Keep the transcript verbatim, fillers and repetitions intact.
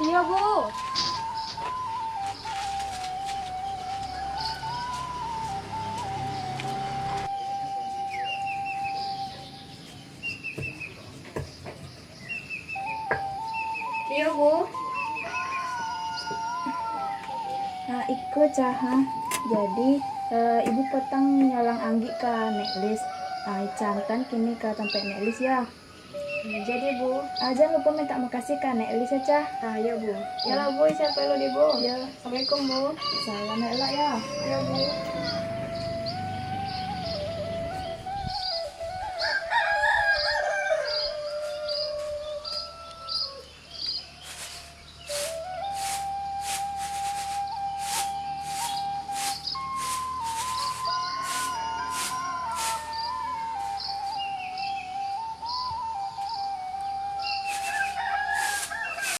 Iyo, Bu. Iyo, Bu. Nah, iko, Cah, ha. Jadi, eh, Ibu patang nyalang anggik ka Nek Lis. Ah, Ica antaan kini ka tampek Nek Lis, ya. Jadi, Bu. Ah, jan lupo mintak makasih ka Nek Lis, ya, Cah. Ah, iyo, Bu. Iyolah, Bu, Ica pamit dulu, Bu. Iyo. Assalamualaikum, Bu. Salam elok, ya. Iyo, Bu.